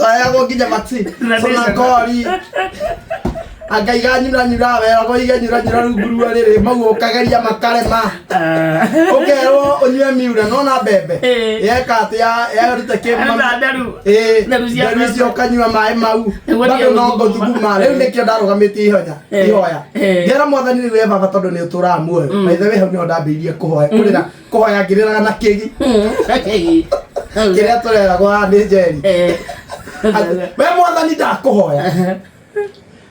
Twaheagwo nginya vaccine. Sonakori. Angaiga nyura nyura weragwo ige nyura nyura rungu rwa rĩrĩ mau ũkageria makarema. Ũkerwo ũnyue miura nona mbembe. Eh. Yeka atĩ ya yaruta kĩ Aruta nderu. Ĩĩ, Nderu cia nderu icio mbembe. ũkanyua maĩ mau Nĩguo bado no ndigũthuguma. ngũthuguma rĩu nĩkĩo ndarũgamĩtie ihoya Eh. ihoya Eh. ngera mwathani rĩu we baba tondũ nĩ ũtũraga muoyo by the way hau nĩho ndambĩrĩirie kũhoya kũrĩra kũhoya ngĩrĩraga na kĩgi kĩrĩa tũreragwo haha nĩ njeri Atĩ, we mwathani ndakũhoya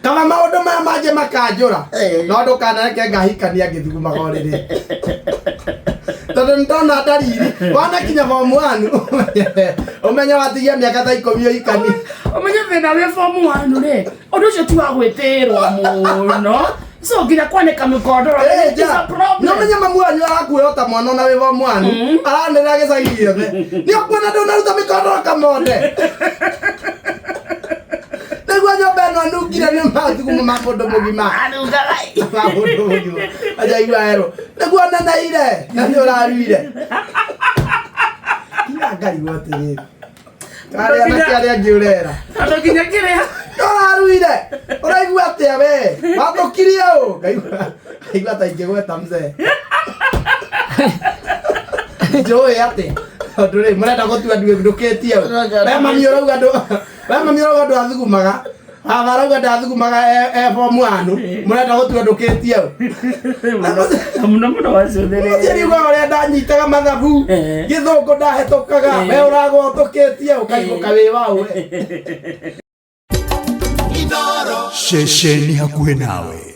kaba maũndũ maya mangĩ makanjũra Eh. no ndũkanareke ngahikania ngĩthugumaga ũrĩrĩ tondũ nĩndona ndariri wanakinya form one ũmenye watigia mĩaka ta 10 ũhikani. Ũmenye thĩna wĩ form one rĩ, ũndũ ũcio ti wa gwĩtĩĩrwo mũno, so nginya kwanĩka mĩkondoro Eh, it's a problem. No menye mamu wanyu arakuoya ota mwana ona wĩ form one aranĩrĩra gĩcagi gĩothe nĩ ũkuona ndũnaruta mĩkondoro kamonde nĩguo nyũmba ĩno nungire nĩ mathugumo ma mũndũ mũgima. Anungaga. Ma mũndũ mũgima ajaigua erwo nĩguo neneire na nĩ ũraruire kinya ngarigwo atĩrĩrĩ arĩa anake arĩa angĩ ũrera. Tondũ nginya kĩrĩa. Ũraruire ũraigua atĩa we wathũkirie ũ ngaigua ngaigua ta ingĩgweta mzee njũĩ atĩa tondũ rĩ mũrenda gũtua nduĩkĩtie ũ we mami ũrauga ndũ we mami ũrauga ndwathugumaga baba arauga ndathugumaga e form one mũrenda gũtua ndũkĩtie ũ. Mũno mũno wacũthĩrĩria. Njĩriuga ũrĩa ndanyitaga mathabu gĩthũngũ ndahetũkaga we ũragwo ũtũkĩtie ũkaigũka wĩ waũ we. Ceceni hakuhĩ nawe.